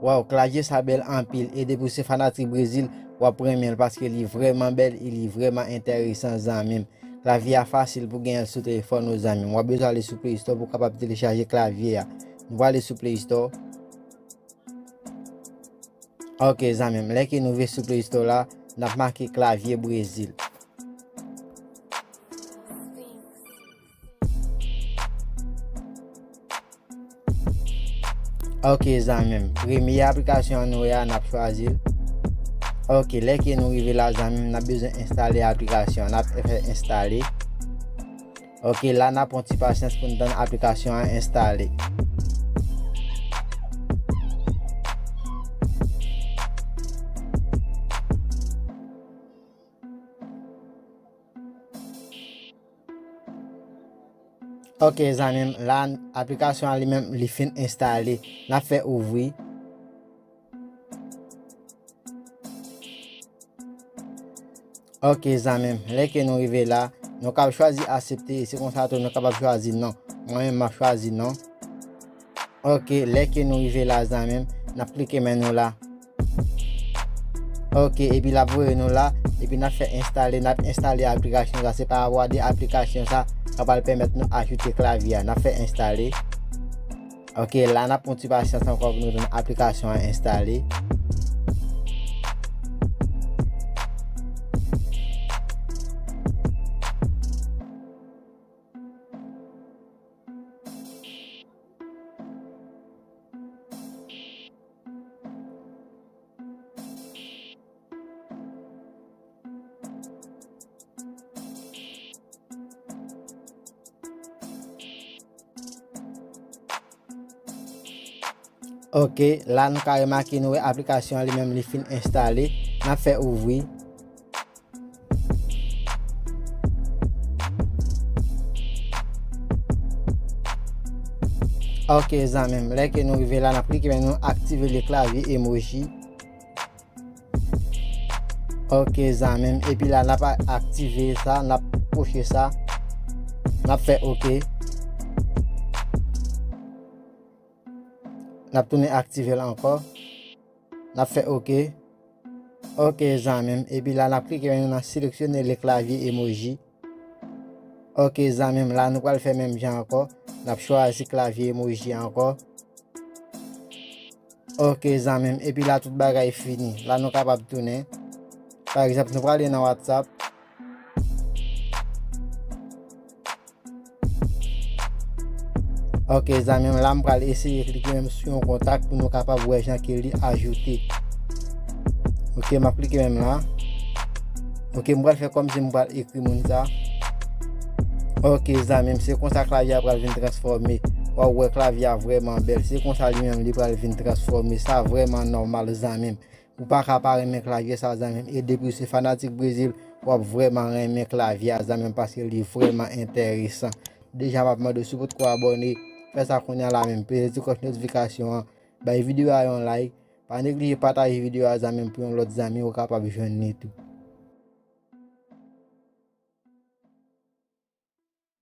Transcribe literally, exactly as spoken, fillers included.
Waw, klavye sa bèl anpil, e depi w se fanatik Brezil, w ap renmen l paske li vrèman bèl e li vrèman enteresan, zanmi m. Klavye a fasil pou genyen l sou telefòn ou, zanmi m. W ap bezwen ale sou Play Store pou w kapab telechaje klavye a. Nou prale sou Play Store. Ok, zanmi m, lè ke nou rive sou Play Store la, n ap make klavye Brezil. Ok, zanmi m, premye aplikasyon an nou wè a, n ap chwazi l. Ok, lè ke nou rive la, zanmi m, n ap bezwen enstale aplikasyon an. N ap fè enstale. Ok, la n ap pran ti pasyans pou n tann aplikasyon an enstale. Ok, zanmi m, la, aplikasyon an li menm, li fin enstale. N ap fè ouvri. Ok, zanmi m, lè ke nou rive la, nou kab chwazi aksepte, e se konsa tou nou kapab chwazi non. Mwen menm, m ap chwazi non. Ok, lè ke nou rive la, zanmi m, n ap klike men nou la. Ok, epi l ap voye nou la, epi n ap fè enstale, n ap enstale aplikasyon sa. Se pa rapò a de aplikasyon sa k ap pral pèmèt nou ajoute klavye a. N ap fè enstale. Ok, la n ap pran ti pasyans ankò pou nou tann aplikasyon an enstale. Ok, la nou ka remake nou wè aplikasyon an li menm li fin enstale. N ap fè ouvri. Ok, zanmi m, lè ke nou rive la, n ap klike men nou aktive le klavye emoji. Ok, zanmi m, epi la, n ap aktive sa, n ap kwoche sa, n ap fè ok. N ap tounen aktive l ankò. N ap fè ok. Ok, zanmi m, epi la, n ap klike men nou nan seleksyone le klavye emoji. Ok, zanmi m, la, nou pral fè menm jan ankò. N ap chwazi klavye emoji ankò. Ok, zanmi m, epi la, tout bagay fini. La, nou kapab tounen. Pa egzanp, nou prale nan WhatsApp. Ok, zanmi m, la, m pral eseye klike menm sou yon kontak pou nou kapab wè jan ke li ajoute. Ok, m ap klike menm la. Ok, m pral fè kòmsi m pral ekri moun sa. Ok, zanmi m, se konsa klavye a pral vin transfòme. W ap wè klavye a vrèman bèl. Se konsa li menm li pral vin transfòme. Sa vrèman nòmal, zanmi m. Ou pa ka pa renmen klavye sa, zanmi m. E depi w se fanatik Brezil, w ap vrèman renmen klavye a, zanmi m, paske li vrèman enteresan. Deja, m ap mande w si w potko abòne, fè sa kounye a la menm. Peze ti klòch notifikasyon an. Bay videyo a yon like. Pa neglije pataje videyo a, zanmi m, pou yon lòt zanmi ou kapab jwenn li tou.